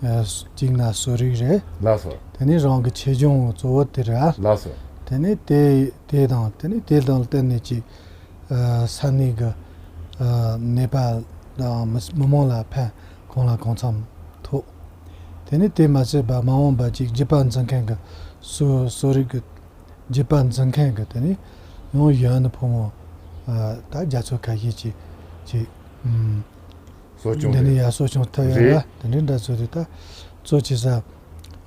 ཨ་གཅིག་ན་གསོ་རིག་རེད། ལགས་སོ། དེ་ནས་རང་གི་ཆེ་ཆུང་གཙོ་བོ་དེ་རེད། ལགས་སོ། དེ་ནས་དེ་དེ་དང་དེ་ནས་དེ་དང་བསྟུན་ནས་ཅིག་ཨ་ས་གནས་ཀྱི་ཨ་ནད་པ་དང་མི་མི་མང་ལ་ཕན་གང་ལ་གང་འཚམ་ཐོགས། དེ་ནས་དེ་མ་ཟད་པ་མ་འོངས་པ་ཅིག་རྒྱུད་པ་འཛིན་མཁན་གྱི་གསོ་གསོ་རིག་གི་རྒྱུད་པ་འཛིན་མཁན་གྱི་དེ་ནས་ཡང་གཞོན་ནུ་ཕོ་མོ་ཨ་ད་རྒྱ་མཚོ་ཁ་ཤས་ཅིག་ཅིག་ཨུམ། གསོ་སྐྱོང་འདི་ནས་རེད། ཡར་གསོ་སྐྱོང་ཐུབ་ཡོད་རེད། ར། དེ་འདྲའི་འདྲ་ཚོ་རེད། ད་གཙོ་ཆེ་ས་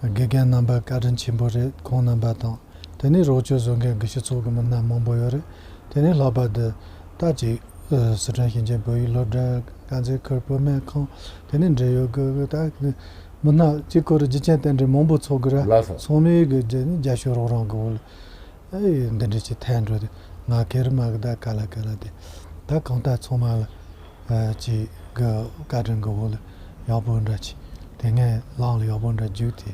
དགེ་རྒན་རྣམ་པ་བཀའ་དྲིན་ཆེན་པོ་རེད། ཁོང་རྣམ་པ་དང་དེ་ནས་རོགས་སྐྱོར་བཟོ་མཁན་དགེ་བཤེས་ཚོགས་ཀྱི་མི་སྣ་མང་པོ་ཡོད་རེད། དེ་ནས་ལྷག་པར་དུ་ད་ཅིག་ཨ་སི་ཁྲོན་ཞིང་ཆེན་བོད་ཡིག་སློབ་གྲྭ། དཀར་མཛེས་ཁུལ་བུད་མེད་ཁང་། དེ་ནས་འབྲེལ་ཡོད་དགེ་རྒན། ད་མི་སྣ་གཅིག་སྐོར་རྒྱུ་རྐྱེན་རྟེན་འབྲེལ་མང་པོ་ཚོགས་ཀྱི་ར། ལགས་སོ། ཚང་མས་གི་རྒྱ་ནི་རྒྱ་ཤོད་རོགས་རམ་གི་འོག་ལ། ཨེ་འདི་འདྲ་ཅིག་ཐལ་འགྲོ་དེ། ང་ཁེར་མ་གི་ད་ག་ལ་ག་ལ་དེ། ད་གང་ལྟར་ཚང་མ་ལ་ཨ་ཅིག་གི་བཀའ་དྲིན་གི་འོག་ལ་ཡག་པོ་འདྲ་ཅིག་དེ་ངས་ལངས་ལ་ཡག་པོ་འདྲ་འཇུག་དེ།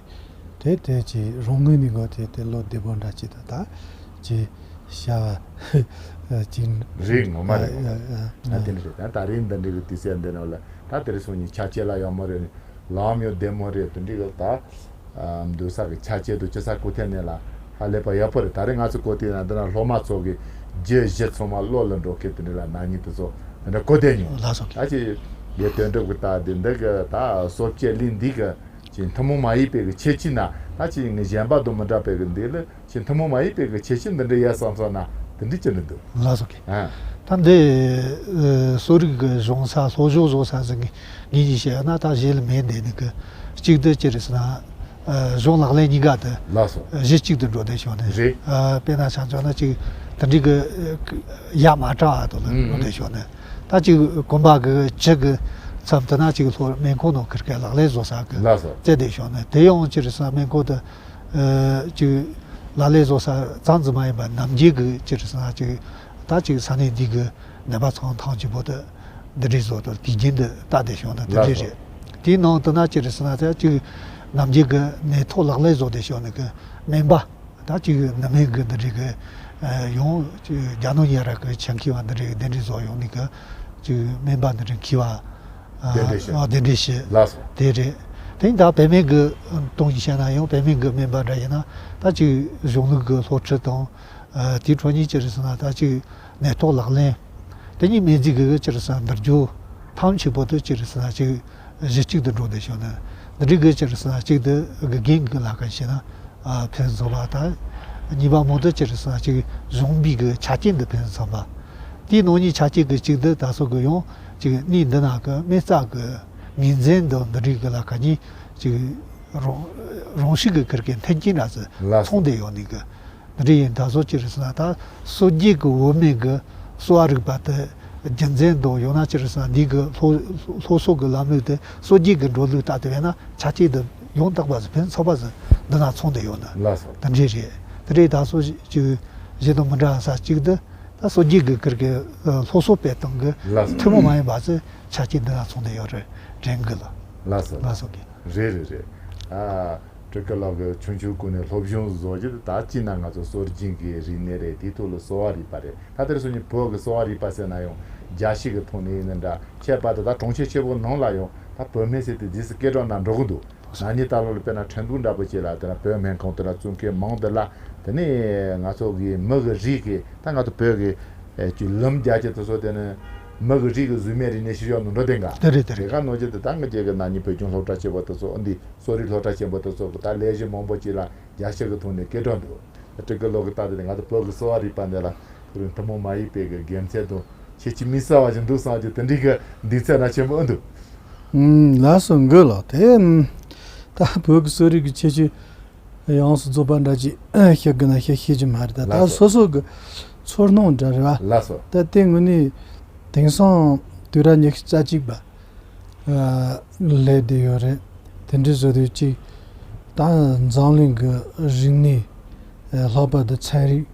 དེ་དེ་ཅིག་རང་ངོས་ནས་གོ་དེ་དེ་བློ་བདེ་པོ་འདྲ་ཅིག་ད་ད་ཅིག་བྱ་བ་ཅིག་རེད། ངོ་མ་རེད། ཨ་ཨ་ཨ་ཨ་དེ་འདྲ་རེད། ད་ད་རིང་འདི་འདྲ་གི་དུས་ཚོད་འདི་ནང་ལ་ད་དེ་རིང་སང་ཉིན་ཆ་རྐྱེན་ལ་ཡག་མོ་རེད། ལམ་ཡང་བདེ་མོ་རེད། དེ་འདྲ་གི་ད་ཨ་འདུག་ས་གི་ཆ་རྐྱེན་དུ་ཅི་ས་གོ་ཐད་ནས་ལ་ཧ་ལས་པ་ཡག་པོ་རེད། ད་རེས་ང་ཚོ་གོ་དུས་ན་འདི་ན་སློབ་མ་ཚོ་གི་རྒྱུ་གཞི་ཚང་མ་བློ་ལ་འགྲོ་མཁན་དེ་འདྲ་ལ་ན་ནིང་དེ་ཚོ་འདི་འདྲ་གོ་བསྡད་མྱོང་། ལགས་སོ། ད་ཅི་ངས་དོན་གྲུབ་ཀྱི་ད་འདི་འདི་གི་ད་གསོ་དཔྱད་གླིང་འདི་གི་ཅི་ཐུན་མོང་མ་ཡིན་པའི་གི་ཁྱད་ཆོས་ན་ད་ཅི་ངས་གཞན་པ་དང་མི་འདྲ་བའི་གི་འདི་ལ་ཅི་ཐུན་མོང་མ་ཡིན་པའི་གི་ཁྱད་ཆོས་འདི་འདྲ་ཡོད་བསམ་སོང་ན་དེ་འདྲ་ཅི་འདྲ་འདུག་ལགས་སོ། ཨ། ད་འདི་ཨ་གསོ་རིག་གི་སྦྱོང་ས་སློབ་སྦྱོང་བཟོ་ས་ཟིག་ངེས་ངེས་ཀྱིས་བཤད་ན་ད་གཞི་ལ་མེད་འདི་ནི་གི་གཅིག་ཏུ་ཅི་རེད་ཟེར་ན་ཨ་གཞུང་ལག་ལེན་གཉིས་ཀ་དེ་ལགས་སོ། གཞི་གཅིག་ཏུ་འགྲོ་བསྡད་ཤོག་ནས། རེད། ཨ་དཔེར་ན་ཆ་མཚོན་ན་ཅིག་དེ་འདྲའི་གི་ཡ་མ་བྲལ་བ་དུ་ལ་ཨུམ་འགྲོ་བསྡད་ཤོག་ནས། ད་ཅིག་གོམ་པ་གི་བཅུ་གི་མཚམས་དེ་ན་ཅིག་སློབ་སྨན་ཁང་ནང་ཁིར་ཀའི་ལག་ལེན་བཟོ་ས་གི་ལགས་སོ། བཙལ་བསྡད་ཤོག་ནས། དེ་ཡང་ཅི་རེད་ཟེར་ན་སྨན་ཁང་དུ། ཨ་ཅིག་ལག་ལེན་བཟོ་ས་ཙམ་ཙམ་མ་ཡིན་པར་ནམ་རྒྱུན་གྱི་ཅི་རེད་ཟེར་ན་ཅིག་ད་ཅིག་ས་གནས་འདི་གི་ནད་པ་ཚང་ཐང་ཆེན་པོ་དེ་འདི་འདྲའི་བཟོ་དང་དུས་རྒྱུན་དུ་ལྟ་བསྡད་ཤོག་ན་དེ་འདྲའི་ལགས་སོ། རེད། དེའི་ནང་དུ་ན་ཅི་རེད་ཟེར་ན་ད་ཅིག་ནམ་རྒྱུན་གྱི་ནད་ཐོག་ལག་ལེན་བཟོ་བསྡད་ཤོག་ནས་གི་སྨན་པ་ད་ཅིག་ནད་སྨན་གྱི་འདི་འདྲའི་གི་ཡང་ཅིག་རྒྱ་ནག་ཡ་ར་གི་ཆ་མཁས་པ་འདི་འདྲའི་གི་འདི་འདྲའི་བཟོ་ཡོང་ནས་གི་ཅིག་སྨན་པ་འདི་འདྲའི་མཁས་པ། ཨ་གདན་འདྲེན་བྱེད། ཨ་གདན་འདྲེན་བྱེད། ལགས་སོ། དེ་རེད། དེ་ཡིན་ད་བུད་མེད་ཀྱི་སྟེང་ནས་བཤད་ན་ཡང་བུད་མེད་ཀྱི་སྨན་པ་འདྲ་ཡིན་ན་ད་ཅིག་གཞུང་ལུགས་ཀྱི་སློབ་ཁྲིད་དང་། ཨ་དེའི་འཕྲོ་ནས་ཅི་རེད་ཟེར་ན་ད་ཅིག་ནད་ཐོག་ལག་ལེན། དེ་གཉིས་སྨན་རྩིས་ཀྱི་ཅི་རེད་ཟེར་ན་འདིར་འཇུག་ཐམས་ཅད་པོ་དེ་ཅི་རེད་ཟེར་ན་ཅིག་གཞི་གཅིག་ཏུ་འགྲོ་བསྡད་ཤོག་ན། འདི་འདྲའི་གི་ཅི་རེད་ཟེར་ན་གཅིག་ཏུ་དགེ་རྒན་གྱི་ལས་ཀ་བྱས་ན་ཨ་ཕན་ཚུན་ཚོགས་པ་དང་། གཉིས་པ་མོ་དེ་ཅི་རེད་ཟེར་ན་ཅིག་གཞུང་པའི་གི་ཆ་རྐྱེན་དུ་ཕན་ཚུན་ཚོགས་པ། དེའི་ནང་ནས་ཆ་རྐྱེན་གྱི་གཅིག་ཏུ་ད་སོ་གི་ཡང་ཅིག་གནས་འདི་ན་གི་སྨན་རྩིས་ཀྱི་ངོས་འཛིན་དང་འདི་འདྲའི་གི་ལས་ཀ་གཉིས་ཅིག་རང་རང་ཤུགས་ཀྱི་ཁིར་ཀའི་མཐུན་རྐྱེན་འདྲ་ཚོ་ལགས་སོ། ཚང་བསྡད་ཡོད་ནི་གི། འདི་འདྲ་ཡིན་ད་གཟོད་ཅི་རེད་ཟེར་ན་ད་སྲོལ་རྒྱུན་གྱི་བོད་སྨན་གྱི་གསོ་བ་རིག་པ་དེ་རྒྱུན་འཛིན་དང་ཡང་ན་ཅི་རེད་ཟེར་ན་འདི་གི་སློབ་སློབ་གསོ་གི་ལམ་ལུགས་དེ་སྲོལ་རྒྱུན་གྱི་འགྲོ་ལུགས་ལྟར་དུ་བས་ན་ཆ་རྐྱེན་དེ་ཡང་དག་པ་ཟིག་ཕན་ཚོགས་པ་ཟིག་ འདི་ན་ཚང་བསྡད་ཡོད་ནི། ལགས་སོ། དེ་འདྲས་རེད། དེ་འདྲས་ད་སོ་ཅིག་གཞན་དང་མི་འདྲ་ས་གཅིག་འདི་ད་སྲོལ་རྒྱུན་གྱི་ཁུར་གྱི་སློབ་གསོ་སྤེལ་སྟངས་ཀྱི་ལགས་སོ། ཐུན་མོང་མ་ཡིན་པ་ཚོའི་ཆ་རྐྱེན་འདི་ན་ཚང་བསྡད་ཡོད་རེད་དྲན་གི་ལ། ལགས་སོ། ལགས་སོ་གི། རེད་རེད་རེད། ཨ། སྤྲུལ་སྐུ་ལགས་ཀྱིས་ཆུང་ཆུང་ཀུན་ནས་སློབ་སྦྱོང་བཟོ་རྒྱུ་དེ་ད་ཅི་ན་ང་ཚོ་སྲོལ་རྒྱུན་གྱི་རིག་གནས་རེད། དེའི་ཐོག་ལ་གསོ་བ་རིག་པ་རེད། ད་དེར་སོང་ནས་བོད་ཀྱི་གསོ་བ་རིག་པ་ཟེར་ན་ཡང་རྒྱལ་སྤྱི་གི་ཐོག་ནས་ཡིན་ན་འདྲ། ཁྱད་པར་དུ་ད་གྲོང་ཁྱེར་ཆེ་པོ་ནང་ལ་ཡང་ད་བོད་སྨན་ཟེར་དེ་རྗེས་སུ་སྐད་གྲགས་ན་འགྲོ་གི་འདུག་ན་ནིང་ད་ལོ་ལ་དཔེར་ན་ཁྲིན་ཏུའུ་འདྲ་པོ་ཅིག་ལ་དེ་ན་བོད་སྨན་ཁང་དེ་ལ་བཙུན་མཁན་མང་དེ་ལ། དེ་ནས་ང་ཚོ་གི་མི་གི་རིགས་ཀྱི་ད་ང་ཚོ་བོད་ཀྱི་ཨེ་ཅིག་ལུམ་རྒྱ་ཆེ་དེ་ཚོ་དེ་ནི་མི་གི་རིགས་ཀྱི་གཟུགས་མེད་རིག་གནས་ཤེས་ཡོན་ནང་འགྲོ་དེ་འགའ། དེ་རེད་དེ་རེད། དེ་ག་ནང་བཞིན་དུ་ད་ང་བཅས་ཀྱི་ན་ནིང་བོད་ལྗོངས་སློབ་གྲྭ་ཆེན་པོ་དེ་ཚོ་འདི་གསོ་རིག་སློབ་གྲྭ་ཆེན་པོ་དེ་ཚོ་གི་ད་ལས་གཞི་མང་པོ་ཅིག་ལ་རྒྱལ་སྤྱི་གི་ཐོག་ནས་སྐད་གྲགས་འདུག་སྤྲུལ་སྐུ་ལགས་ཀྱིས་ད་དེ་ནི་ང་ཚོ་བོད་ཀྱི་གསོ་བ་རིག་པ་འདི་ལ་ཐུན་མོང་མ་ཡིན་པའི་གི་དགེ་མཚན་དང་ཁྱད་ཆོས་དམིགས་བསལ་བ་ཞིག་འདུག་བསམ་གྱི་དེ་འདྲའི་གི་འདུག་ཚད་ན་ཆེན་པོ་ཨེ་འདུག་ཨུམ། ལགས་སོ་འགོད་ལགས། དེ་ཨུམ། ད་བོད་ཀྱི་གསོ་རིག་གི་ཁྱད་ཆོས་ཡོངས་སུ་རྫོགས་པ་འདྲ་ཅིག་ཤེས་དགོས་ན་ཤེས་ཤེས་ཀྱི་མ་རེད། ད་ལགས་ད་སོ། སོ་སོ་གི་ཚོར་སྣང་འདྲ་རེད་བ། ལགས་སོ། ད་དེ་དངོས་གནས་དེང་སང་དུས་རབས་ཉི་ཤུ་རྩ་གཅིག་པ་ལས་བསྡད་ཡོད་རེད། དེ་འདྲའི་བཟོ་དུས་གཅིག་ད་འཛམ་གླིང་གི་རིག་གནས་ལྷག་པར་དུ་ཚན་རིག་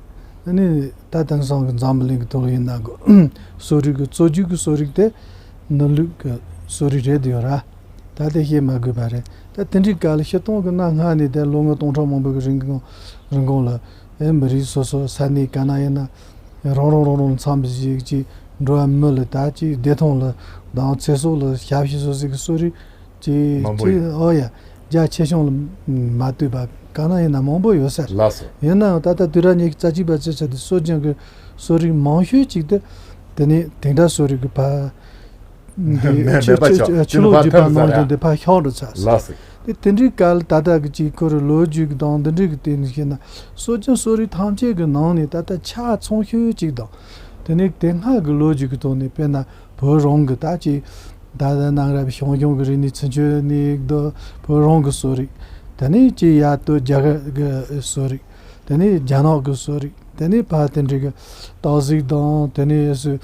ཨ་ནི་ད་དེང་སང་གི་འཛམ་བུ་གླིང་གི་ཐོག་ལ་ཡིན་ན་གི་གསོ་རིག་གི་གཙོ་རྒྱུ་གི་གསོ་རིག་དེ་ནུབ་ལུགས་ཀྱི་གསོ་རིག་རེད་བསྡད་ཡོད་ར། ད་དེ་བཤད་མ་དགོས་པ་རེད། ད་དེ་འདྲའི་སྐབས་ལ་སྤྱིར་བཏང་གི་གནའ་སྔ་ནས་དེ་ལོ་ངོ་སྟོང་ཕྲག་མང་པོ་གི་རིང་གི་རིང་གོང་ལ་ཨེ་མི་རིགས་སོ་སོ་ས་གནས་ག་ན་ཡིན་ན་རང་རང་རང་རང་འཚམས་པའི་ཞིག་ཅིག་འགྲོ་བ་མི་ལ་ད་ཅིག་བདེ་ཐང་ལ་དང་ཚེ་སྲོག་ལ་ཞབས་ཕྱི་སོ་སོ་གི་གསོ་རིག་ཅིག་མང་པོ་ཅིག་ཡོད། ཨོ་ཡ་རྒྱ་ཆེ་ཆུང་ལ་མ་ལྟོས་པ་ག་ན་ཡིན་ན་མང་པོ་ཡོད་ས་རེད། ལགས་སོ། ཡིན་ནའང་ད་ལྟ་དུས་རབས་ཉི་ཤུ་རྩ་གཅིག་པ་ཚེ་ཚད་དེ་སྲོལ་རྒྱུན་གི་གསོ་རིག་མང་ཤོས་ཅིག་དེ་དེ་ནས་དེང་སྐབས་གསོ་རིག་གི་བར། འདི་མེད་ཕྱི་མེད་པ་ཕྱི་ཆགས། ཕྱི་ཕྱི་ལོགས་ཕར་བརྒྱུད་པ་ཐོན་ནང་ས་བཞིན་དེ་ཕར་ཤོར་འགྲོ་ཚར། ལགས་སོ། དེ་དེ་འདྲའི་སྐབས་ལ་ད་ལྟ་གི་ཅིག་ཁོ་རའི་ལོ་རྒྱུས་ཀྱི་དང་འདི་འདྲའི་གི་སྟེང་ནས་བཤད་ན་སྲོལ་རྒྱུན་གསོ་རིག་ཐམས་ཅད་ཀྱི་ནང་ནས་ད་ལྟ་ཆ་ཚང་ཤོས་ཅིག་དང་། དེ་ནས་དེ་སྔ་གི་ལོ་རྒྱུས་ཀྱི་ཐོག་ནས་དཔེར་ན་བོད་རང་གི་ད་ཅིག་ད་ལྟ་གནའ་རབས་ཞང་ཞུང་གི་རིག་གནས་ཚུན་ཆོད་ནས་ཀྱི་བོད་རང་གི་གསོ་རིག་དེ་ནས་ཅིག་ཡར་སྟོད་རྒྱ་གར་གི་གསོ་རིག་དེ་ནས་རྒྱ་ནག་གི་གསོ་རིག་དེ་ནས་ཕར་དེ་འདྲའི་གི་སྟག་གཟིག་དང་དེ་ནས་སུ།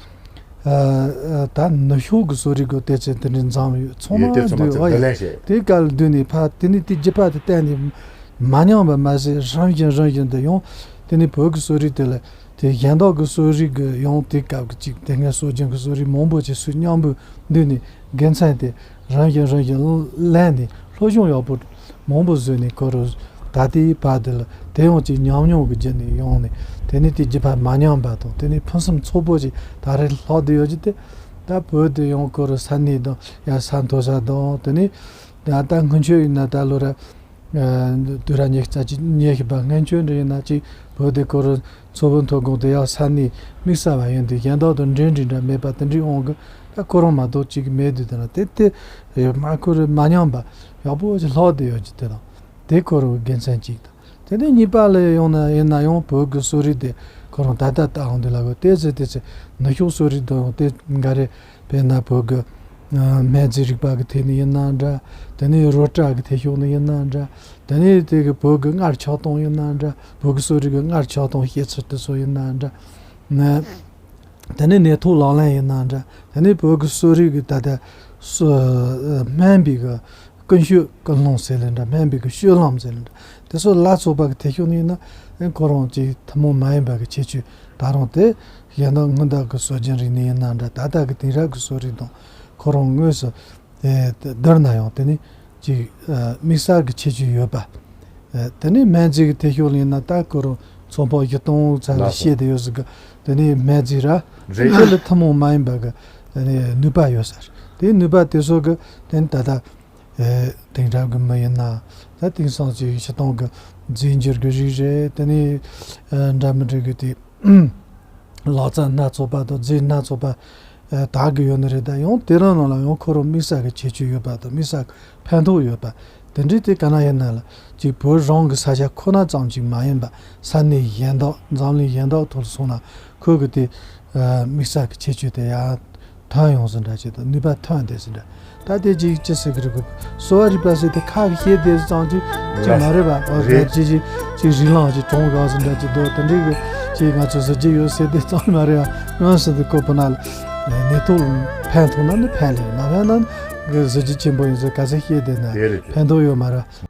ཨ་ཨ་ད་ནུབ་ཕྱོགས་ཀྱི་གསོ་རིག་གི་དེ་ཚོ་དེ་འདྲའི་འཛོམས་ཡོད། ཚང་ཡོད། དེ་མ་ཚང་མ་འདུས་ཚོ་ཨོ་ཡ། བསྡུ་ལེན་བྱས། དེ་ག་ལ་བསྡུས་ནས་ཕར་དེ་ནས་དེ་རྒྱུད་པ་དེ་གཏན་ནས་མ་ཉམས་པ་མ་ཟད་རིམ་བཞིན་རིམ་བཞིན་དུ་ཡང་དེ་ནས་བོད་ཀྱི་གསོ་རིག་དེ་ལ་དེ་གཞན་དག་གི་གསོ་རིག་གི་ཡང་དེ་སྐབས་ཀྱི་ཅིག་དེ་སྔའི་སྲོལ་རྒྱུན་གྱི་གསོ་རིག་མང་པོ་ཅིག་སུ་མཉམ་པོ་བསྡུས་ནས་དགེ་མཚན་དེ་རིམ་བཞིན་རིམ་བཞིན་ལེན་ནས་སློབ་སྦྱོང་ཡག་པོ། མང་པོ་བཟོས་ནས་ཁོ་རང་ད་ལྟའི་བར་དེ་ལ་དེ་ཡང་ཅིག་ཉམས་མྱོང་གི་བརྒྱུད་ནས་ཡོང་ནས་དེ་ནས་དེ་རྒྱུད་པ་མ་ཉམས་པ་དང་དེ་ནས་ཕུན་སུམ་ཚོགས་པོ་ཅིག་ད་རེས་ལྷག་བསྡད་ཡོད་ཀྱི་དེ་ད་བོད་དེ་ཡང་ཁོ་རང་ས་གནས་དང་ཡང་ས་མཐོ་ས་དང་དེ་ནས་ད་ལྟ་སྔོན་ཆད་ཡིན་ན་ད་ལོ་ར་དུས་རབས་ཉི་ཤུ་རྩ་གཅིག་ཉི་ཤུ་པ་སྔོན་ཆད་འདྲ་ཡིན་ན་ཅིག་བོད་དེ་ཁོ་རང་མཚོ་བོད་མཐོ་སྒང་དེ་ཡང་ས་གནས་དམིགས་བསལ་བ་ཡིན་དུས་གཞན་དག་དང་འབྲེལ་འདྲིས་འདྲ་མེད་པ་དེ་འདྲའི་དབང་གིས་ད་ཁོ་རང་མ་གཏོགས་ཅིག་མེད་དུས་དེ་ན་དེ་དེ་མ་ཁོ་རང་མ་ཉམས་པ་ཡག་པོ་ཅིག་ལྷག་བསྡད་ཡོད་ཀྱི་དེ་དང་། དེ་ཁོ་རང་དགེ་མཚན་གཅིག་དང་། དེ་ནས་གཉིས་པ་ལ་ཡོང་ན་ཡིན་ན་ཡང་བོད་ཀྱི་གསོ་རིག་དེ་ཁོ་རང་ད་ལྟ་ལྟའང་འདི་ལ་གོ་དེ་ཚེ་དེ་ཚེ་ནུབ་ཕྱོགས་གསོ་རིག་དང་དེ་འགའ་རེ་དཔེར་ན་བོད་ཀྱི་སྨན་རྩིས་རིག་པ་གི་ཐད་ནས་ཡིན་ན་འདྲ། དེ་ནས་རོལ་ཆ་གི་ཐད་ཕྱོགས་ནས་ཡིན་ན་འདྲ། དེ་ནས་དེ་གི་བོད་ཀྱི་མངར་ཆགས་སྟངས་ཡིན་ན་འདྲ། བོད་ཀྱི་གསོ་རིག་གི་མངར་ཆགས་སྟངས་བཤད་ཚུལ་དེ་ཚོ་ཡིན་ན་འདྲ། དེ་ནས་ནད་ཐོག་ལག་ལེན་ཡིན་ན་འདྲ། དེ་ནས་བོད་ཀྱི་གསོ་རིག་གི་ད་ལྟ་སྨན་པའི་གི་ཀུན་སྤྱོད་ཀུན་སློང་ཟེར་ལེ་འདྲ། སྨན་པའི་གི་སྤྱོད་ལམ་ཟེར་ལེ་འདྲ། དེ་ཚོ་ལ་སོགས་པ་གི་ཐད་ཕྱོགས་ནས་ཡིན་ན་ཁོ་རང་གི་ཐུན་མོང་མ་ཡིན་པ་གི་ཁྱད་ཆོས་ད་རུང་དེ་གཞན་དག་སྔོན་དག་གི་སྲོལ་རྒྱུན་རིག་གནས་ཡིན་ན་འདྲ། ད་ལྟ་གི་དེང་རབས་གི་གསོ་རིག་དང་ཁོ་རང་དངོས་སུ་དེ་བསྡུར་ན་ཡང་དེ་ནི་ཅིག་དམིགས་བསལ་གྱི་ཁྱད་ཆོས་ཡོད་པ། དེ་ནི་སྨན་རྩིས་ཀྱི་ཐད་ཕྱོགས་ལ་ཡིན་ན་ད་ཁོ་རང་ཚོད་དཔག་བཞི་སྟོང་ཙམ་ཞིག་བཤད་བསྡད་ཡོད་ཟེར་གི། དེ་ནི་སྨན་རྩིས་ར་རེད། དེ་ལ་ཐུན་མོང་མ་ཡིན་པ་གི་དེ་ནི་ནུས་པ་ཡོད་ས་རེད། དེ་ནུས་པ་དེ་ཚོ་གི་དེ་ནི་ད་ལྟ་དེང་རབས་གི་མི་ཡིན་ན་ད་དེང་སང་ཅིག་སྤྱིར་བཏང་གི་རྫས་འགྱུར་གི་རིགས་རེད། དེ་ནི་འདྲ་མི་འདྲ་གི་དེ། ལག་རྩལ་སྣ་ཚོགས་པ་དང་རྫས་སྣ་ཚོགས་པ་དར་གི་ཡོད་ནི་རེད། ད་ཡང་དེ་རང་ནང་ལ་ཡང་ཁོ་རང་དམིགས་བསལ་གྱི་ཁྱད་ཆོས་ཡོད་པ་དང་དམིགས་བསལ་གྱི་ཕན་ཐོགས་ཡོད་པ་དེ་འདྲའི་དེ་ག་ན་ཡིན་ན་ལ་ཅིག་བོད་རང་གི་ས་ཆ་ཁོ་ན་ཙམ་ཅིག་མ་ཡིན་པ་ས་གནས་གཞན་དག་འཛམ་གླིང་གཞན་དག་ཐོག་ལ་སོང་ན་ཁོ་གི་དེ་དམིགས་བསལ་གྱི་ཁྱད་ཆོས་དེ་ཡང་ཐོན་ཡོང་ཟིན་འདྲ་ཅིག་དང་ནུས་པ་ཐོན་བསྡད་ཟིན་འདྲ། ད་དེ་ཅིག་ཅི་ཟེར་གི་རེད་གོ། གསོ་བ་རིག་པ་ཟེར་དེ་ཁ་གི་བཤད་བསྡད་ཙང་ཅིག་ཅིག་མ་རེད་པ། ཨོ་རེད། ཅིག་ཅིག་ཅིག་རིགས་ལམ་ཅིག་གྲོང་ག་ཟེར་འདྲ་ཅིག་འདུག་དེ་འདྲའི་གི་ཅིག་ང་ཚོ་ཟེར་གྱི་ཡོད་ཟེར་བསྡད་ཙང་མ་རེད་པ། དངོས་སུ་དེ་ཁོ་བོ་ན་ནད་ཐོག་ཕན་ཐོགས་ན་ནི་ཕན་ལས་མ་ཕན་ན་ནི་གཟི་བརྗིད་ཆེན་པོ་ཡིན་ཟེར་ག་ཚོད་བཤད་བསྡད་ན་དེ་རེད། ཕན་ཐོགས་ཡོད་མ་རེད།